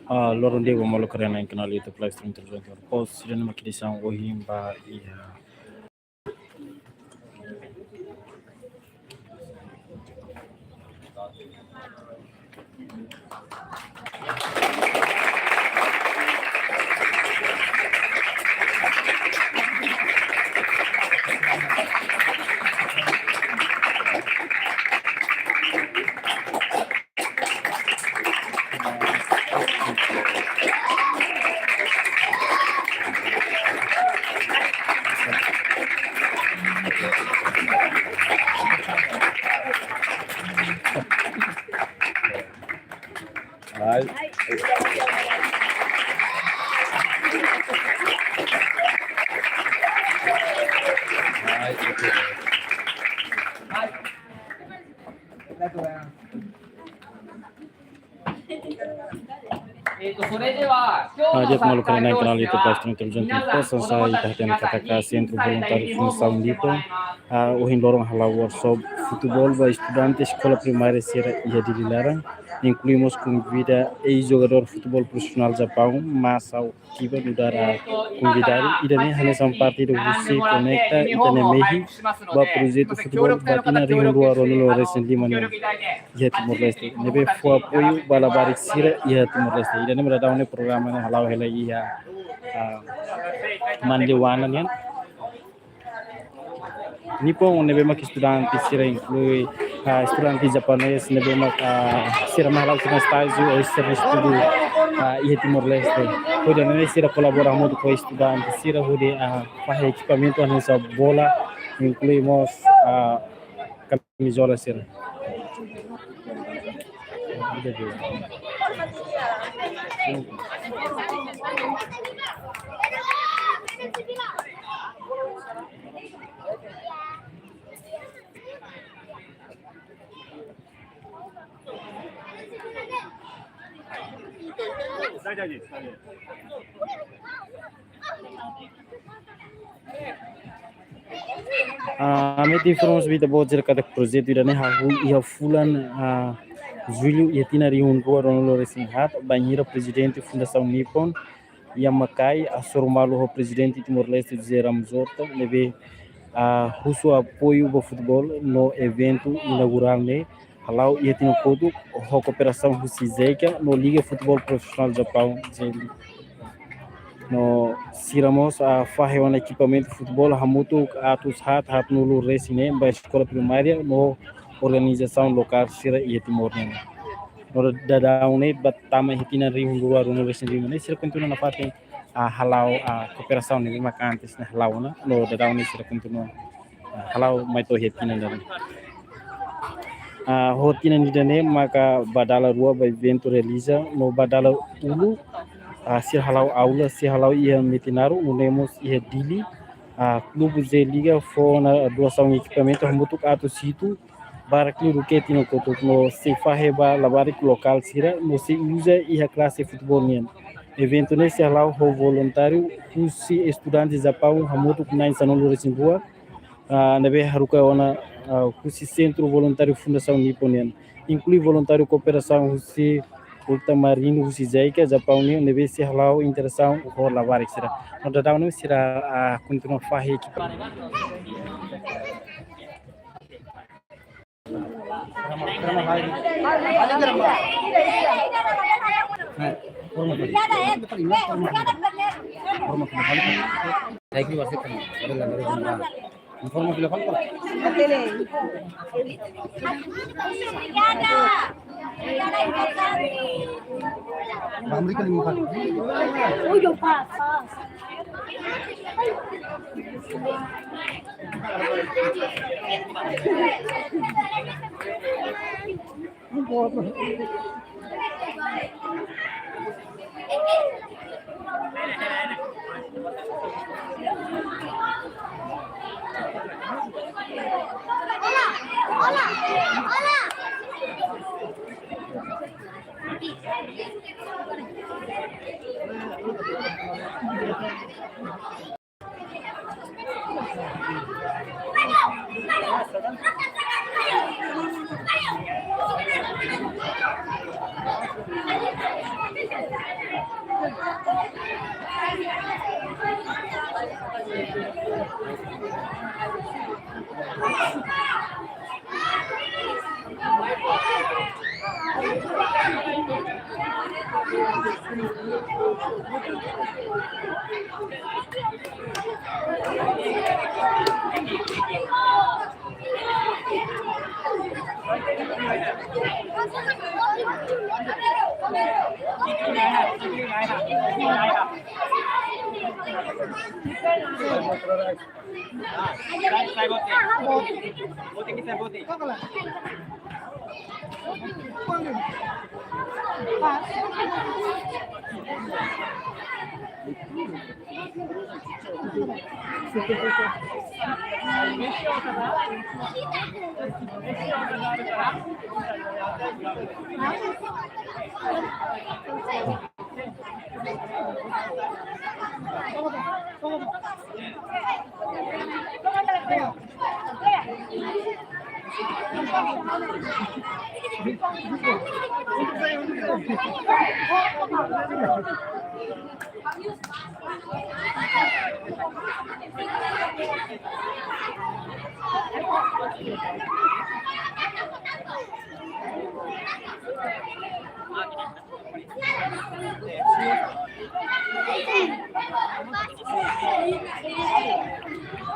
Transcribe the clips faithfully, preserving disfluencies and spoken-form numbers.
Ah, loron di'ak ba maluk rona iha kanál YouTube Live Stream Televizaun Timor Post. Sira-ne'e mak edisaun ohin ba iha Ai. Ai, oke. Ah, di'ak maluk rona iha kanál YouTube Live Stream Televizaun Timor Post, hanesan ita hatene katak Sentru Voluntáriu Fundasaun Nippon, ah, ohin loron hala'o workshop futeból ba estudante eskola primária sira iha Dili laran, inklui mós konvida eis-jogadór futeból profisionál Japaun, Masao Kiba, nu'udar konvidadu. Ida-ne'e hanesan parte husi Konekta Ita-nia Mehi ba projetu futeból ba tinan rihun rua ruanulu resin lima nian iha Timor-Leste. Ne'ebé fó apoiu ba labarik sira iha Timor-Leste. Ida-ne'e mak dadaun ne'e programa ne'e hala'o hela iha, ah, Manleuana nian. Nippon ne'ebé mak estudante sira inklui, ah, estudante japonés ne'ebé mak, ah, sira mak hala'o sira-nia estájiu ou sira-nia estudu, ah, iha Timor-Leste. Hodi nune'e sira kolabora hamutuk ho estudante sira hodi, ah, fahe ekipamentu hanesan bola, inklui mós, ah, kamizola sira. Ah, ami atu informa ba ita-boot sira katak projetu ida-ne'e hahú iha fulan, ah, Jullu iha tinan rihun rua ruanulu resin haat, bainhira Prezidente Fundasaun Nippon iha Mackay hasoru malu ho Prezidente Timor-Leste José Ramos Horta, ne'ebé, ah, husu apoiu ba futeból no eventu inaugurál ne'e hala'o iha tinan kotuk ho kooperasaun husi JICA no Liga Futeból Profisionál Japaun, J-League. No sira mós, ah, fahe ona ekipamentu futeból hamutuk atus haat, haatnulu resin neen ba eskola primária no organizasaun lokál sira iha Timor nian. No dadaun ne'e ba tama iha tinan rihun rua ruanulu resin lima ne'e sira kontinua nafatin, ah, hala'o, ah, kooperasaun ne'ebé mak antes ne'e hala'o ona. No dadaun ne'e sira kontinua, ah, hala'o mai to'o iha tinan ida-ne'e. Ah, ho tinan ida-ne'e maka ba dala rua ba eventu realiza, no ba dala uluk, ah, sira hala'o aula, sira hala'o iha Metinaro, nune'e mós iha Dili, ah, klube J-League fó ona doasaun ekipamentu hamutuk atus hitu, barak liu duké tinan kotuk, no sei fahe ba labarik lokál sira, no sei uza iha klase futeból nian. Eventu ne'e sei hala'o ho voluntáriu husi estudante Japaun hamutuk na'in sanulu resin rua, ah, ne'ebé haruka ona, ah, husi Sentru Voluntáriu Fundasaun Nippon nian. Inklui voluntáriu kooperasaun husi Ultramarino husi JICA Japaun nian, ne'ebé sei hala'o interasaun ho labarik sira. No dadaun ne'e sira, ah, kontinua fahe ekipa. Informa fila falta. Uy, yo, pa, pa.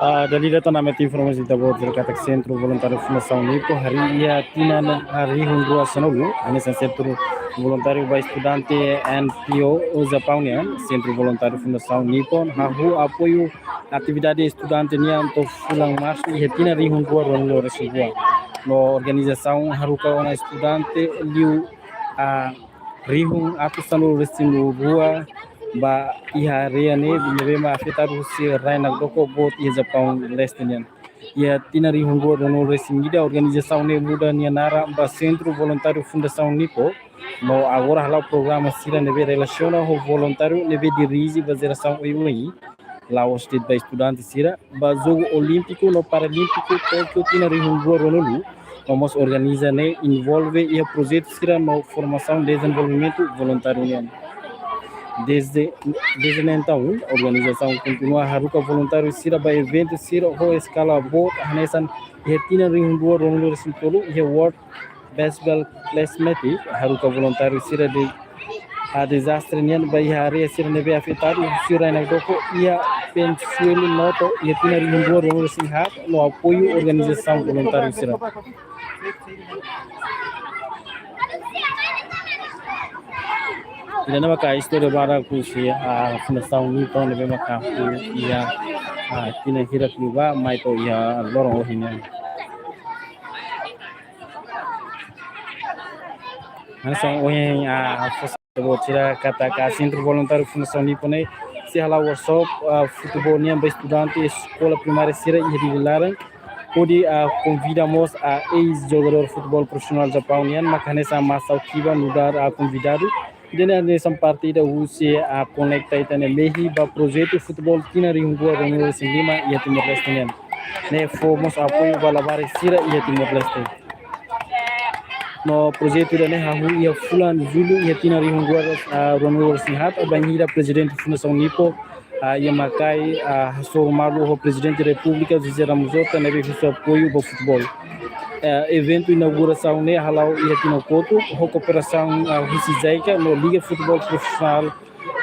Ah, dala ida tan ami atu informa ita-boot katak Sentru Voluntáriu Fundasaun NIPO harii iha tinan rihun rua sanulu, hanesan sentru voluntáriu ba estudante N P O Japaun nian. Sentru Voluntáriu Fundasaun NIPO hahú apoiu atividade estudante nian to'o fulan Marsu iha tinan rihun rua ruanulu resin rua. No organizasaun haruka ona estudante liu, ah, rihun atus sanulu resin rua ba iha área ne'ebé mak afetadu husi rai nakdoko boot iha Japaun Leste nian. Iha tinan rihun rua ruanulu resin ida organizasaun ne'e muda nia naran ba Sentru Voluntáriu Fundasaun NIPO, no agora hala'o programa sira ne'ebé relasiona ho voluntáriu ne'ebé dirije ba jerasaun oioin, la'ós de'it ba estudante sira, ba Jogu Olímpiku no Paralímpiku Tókio tinan rihun rua ruanulu, no mós organiza ne'e envolve iha projetu sira no formasaun dezenvolvimentu voluntáriu nian. Desde, desde entaun, organizasaun kontinua haruka voluntáriu sira ba eventu sira ho eskala boot, hanesan iha tinan rihun rua ruanulu resin tolu iha World Baseball Classic, haruka voluntáriu sira de, ah, dezastre nian ba iha área sira ne'ebé afetadu husi rai nakdoko iha Pensueli Noto iha tinan rihun rua ruanulu resin haat, no apoiu organizasaun voluntáriu sira. Ida-ne'e maka istória badak husi, ah, Fundasaun NIPO ne'ebé maka hahú iha, ah, tinan hirak liubá mai to'o iha loron ohin nian. Hanesan ohin, ah, fó sai ba ita-boot sira katak Sentru Voluntáriu Fundasaun NIPO ne'e sei hala'o workshop, ah, futeból nian ba estudante eskola primária sira iha Dili laran. Hodi, ah, konvida mós, ah, eis-jogadór futeból profisionál Japaun nian, maka hanesan Masao Kiba nu'udar, ah, konvidadu. Ida-ne'e hanesan parte ida husi, ah, konekta ita-nia mehi ba projetu futeból tinan rihun rua ruanulu resin lima iha Timor-Leste nian. Ne'e fó mós apoiu ba labarik sira iha Timor-Leste. No projetu ida-ne'e hahú iha fulan Jullu iha tinan rihun rua, ah, ruanulu resin haat, bainhira Prezidente Fundasaun NIPO, ah, iha Macaé, ah, hasoru malu ho Prezidente Repúblika José Ramos Horta ne'ebé husu apoiu ba futeból. Eh, eventu inaugurasaun ne'e hala'o iha tinan kotuk, ho kooperasaun, ah, husi JICA no Liga Futeból Profisionál,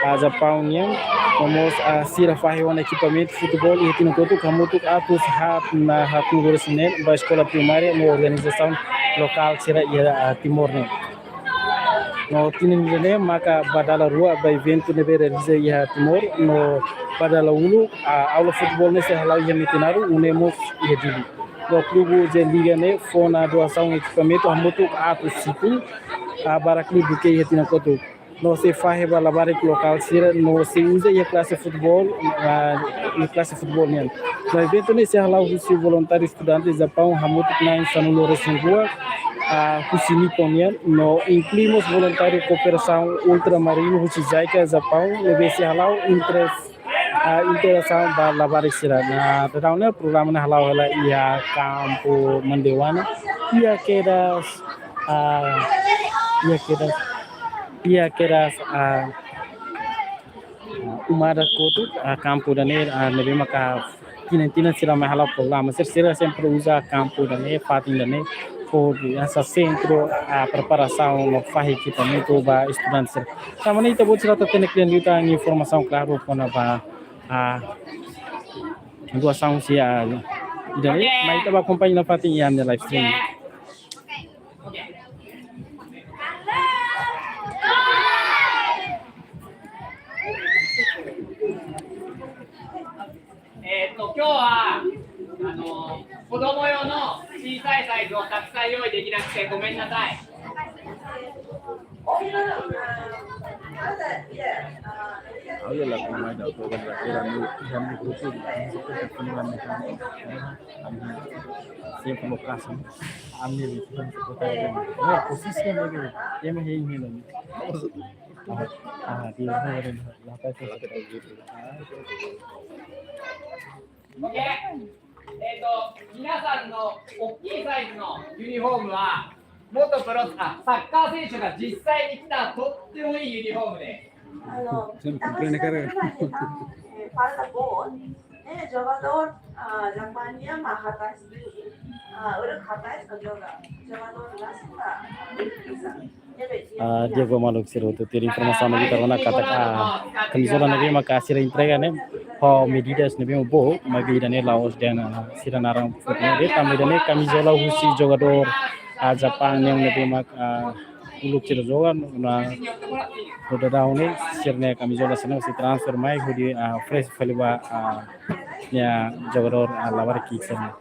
ah, Japaun nian, no mós, ah, sira fahe ona ekipamentu futeból iha tinan kotuk hamutuk atus haat no haatnulu resin neen ba eskola primária no organizasaun lokál sira iha, ah, Timor ne'e. No tinan ida-ne'e maka ba dala rua ba eventu ne'ebé realiza iha Timor, no ba dala uluk, ah, aula futeból ne'e sei hala'o iha Metinaro, nune'e mós iha Dili. No klube J Liga ne'e fó ona doasaun ekipamentu hamutuk atus hitu, ah, ba klube duké iha tinan kotuk. No sei fahe ba labarik lokál sira, no sei uza iha klase futeból, ah, iha klase futeból nian. No eventu ne'e sei hala'o husi voluntáriu estudante Japaun hamutuk na'in sanulu resin rua, ah, husi NIPO nian, no inklui mós voluntáriu kooperasaun ultramarinu husi JICA Japaun, ne'ebé sei hala'o interes, ah, interasaun ba labarik sira. No daudaun ne'e programa ne'e hala'o hela iha kampu Mandewana, iha kedas, ah, iha kedas, iha kedas, ah, uma ida kotuk, ah, kampu ida-ne'e, ah, ne'ebé maka tinan-tinan sira mai hala'o programa. Sira, sira sempre uza kampu ida-ne'e, fatin ida-ne'e, Kodi asa sentru, ah, preparasaun no fahe ekipamentu ba estudante sira. Tanba ne'e ita-boot sira atu hatene kle'an liután informasaun klaru kona-ba, ah, doasaun sira, ah, ida-ne'e, mai ita bá akompaña nafatin iha ami-nia live stream. えーっと、今日は、あの、子供用の小さいサイズをたくさん用意できなくてごめんなさい。 Awal la kuma da to kan la kira ni, kami grupu ni, kami sempre lokasi. Ami ni, kami kota ni. Ya, posisi ni, ya, me hei ni. Ah, ah, di mana ni? Lapis. オッケー。えっと、皆さんの大きいサイズのユニフォームは、元プロ、あ、サッカー選手が実際に着たとってもいいユニフォームです。 A no, Siempre estamos comprende, cara. Haciendo una dieta, eh, falta por, eh, jugador, ah, Japania, ma hatais, ah, ora hatais, jugador, jugador, la sita, ah, Ah, di'ak ba maluk sira hotu, tuir informasaun ne'ebé ita rona katak, ah, kamizola ne'ebé maka sira entrega ne'e ho medidas ne'ebé mak boot, maibé ida-ne'e la'ós dehan, ah, sira naran foti ne'e de'it, tanba ida-ne'e kamizola husi jogadór, ah, Japaun nian ne'ebé mak, ah, uluk sira joga ona, no daudaun ne'e sira-nia kamizola sira-ne'e sei transfer mai hodi, ah, fresh fali ba, ah, nia jogadór, ah, labarik ki'ik sira-ne'e.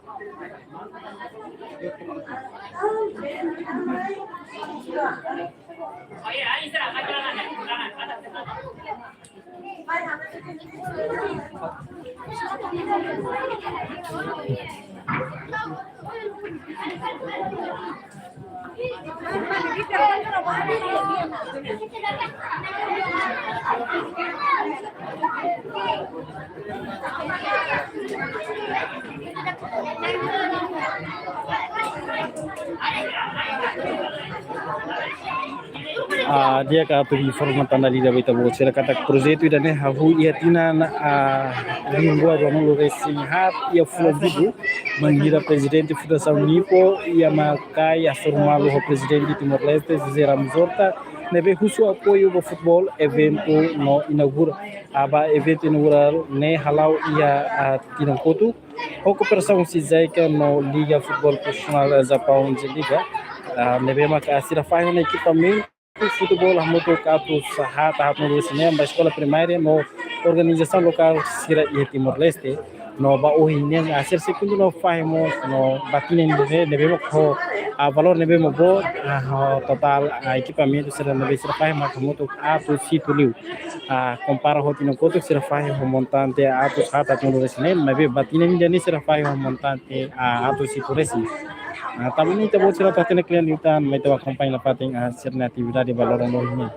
Ah, di'ak atu informa tan dala ida ba ita-boot sira katak projetu ida-ne'e hahú iha tinan, ah, rihun rua ruanulu resin haat iha fulan Jullu, bainhira Prezidente Federasaun NIPO iha Macaé hasoru malu ho Prezidente Timor-Leste, José Ramos Horta, ne'ebé husu apoiu ba futeból, eventu no inaugura, ah, ba eventu inaugurál ne'e hala'o iha, ah, tinan kotuk, ho kooperasaun husi JICA no Liga Futeból Profisionál Japaun, J-League, ah, ne'ebé maka sira fahe ona ekipamentu futeból hamutuk atus haat haatnulu resin neen ba eskola primária no organizasaun lokál sira iha Timor-Leste. No ba ohin nian, ah, sira sei kontinua fahe mós no ba tinan ida-ne'e, ne'ebé mak ho, ah, valór ne'ebé mak boot, ah, ho totál, ah, ekipamentu sira ne'ebé sira fahe mak hamutuk atus hitu liu. Ah, kompara ho tinan kotuk sira fahe ho montante atus haat haatnulu resin neen, maibé ba tinan ida-ne'e sira fahe ho montante, ah, atus hitu resin. Ah, tanba ne'e ita-boot sira atu hatene kle'an liután, mai ita bá akompaña nafatin, ah, sira-nia atividade ba loron ohin nian.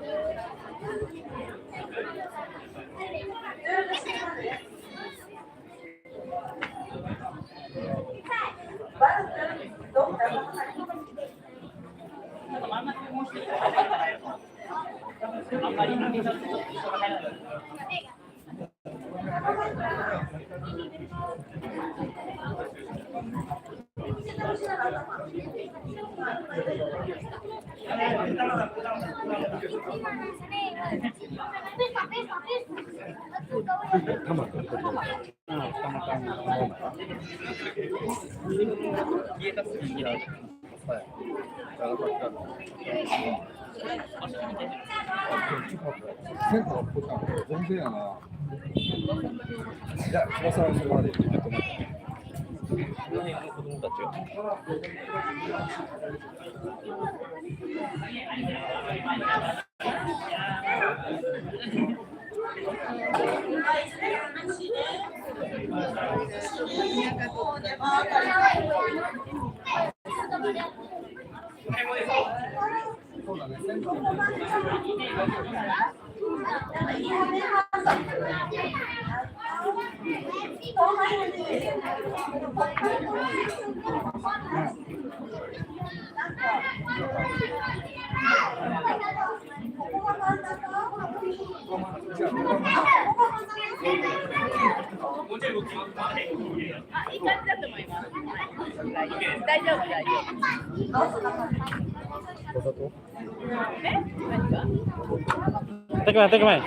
あ、いい感じだと思います。大丈夫、大丈夫。え？何か？Hateke mai, hateke mai.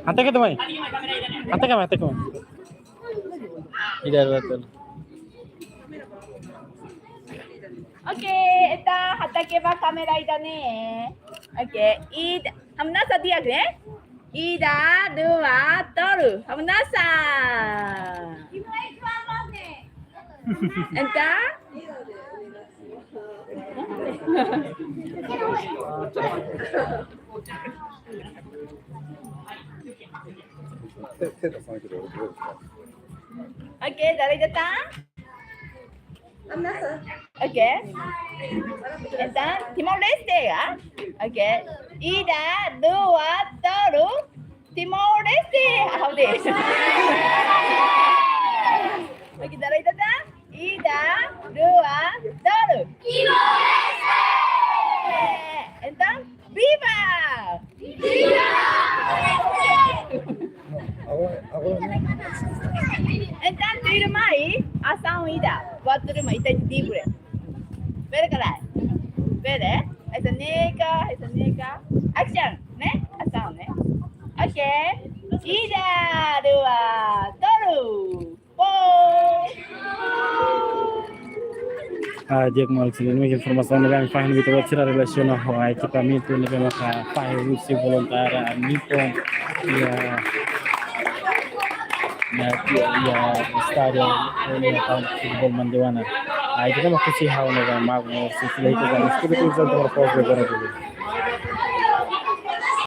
Hateke mai. Hateke mai, hateke mai. Ida, ida, ida. Oke, entaun hateke ba kámera ida-ne'e. Oke, ida, hamnasa di'ak, eh? Ida, rua, tolu, hamnasa. Entaun? Oke, dala ida tan? Oke. Entaun, Timor-Leste, ya? Oke. Ida, rua, tolu. Timor-Leste. Ha'u de'it. Oke, dala ida tan? Ida, rua, tolu. Timor-Leste. Entaun, viva! Viva! Entaun, tuirmai, asaun ida. Buat tuirmai, ita atu livre. Bele ka lae? Bele? Hanesan ne'e ka, hanesan ne'e ka. Action, ne'e? Asaun, ne'e? Oke. Ida, rua, tolu. Ah, di'ak maluk sira, ne'e informasaun ne'ebé ami fahe ne'e buat sira relasiona ho ekipamentu ne'ebé maka fahe husi voluntáriu Nippon iha, iha, iha estádiu, iha kampu futeból Mandewana. Ah, ida-ne'e mak husi ha'u ne'ebé mak no si fila ita dan estudu tulisan tomar pos agora dulu.